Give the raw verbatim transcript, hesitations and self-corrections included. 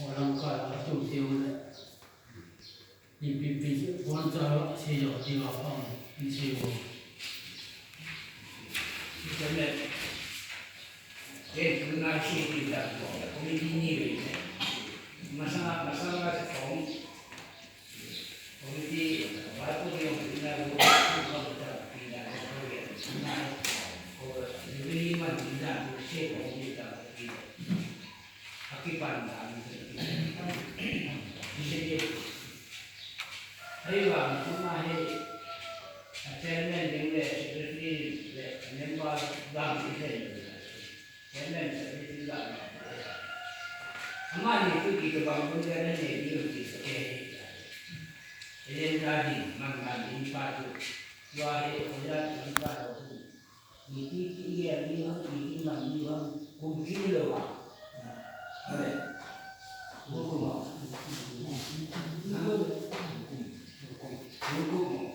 Olang ka la tum tiu le. Ipi pi phone cha la se yo ti la pang. Pi se yo. Internet. Ke tu na si ti da ko. Committee ni ve. Masa masa la se kong. Committee, Bible ni ong ina ro, ong ka ta ina ro, ina ro, ro ni man ina ro, se ong ina ro, ina. Akipan da ni. Ni se ke. Hei wa, kuma he, chairman ding le, secretary le, member dang ni le. Amen. Amani tu ki ke bang pun dia ne ne ni ki ke. Elen ka di man ka di pa tu. Wa he o ya di pa tu. Ni ti ti ye ni ha ni ti man ni ha kum ki le wa. Amen. Kum kum. Kum kum.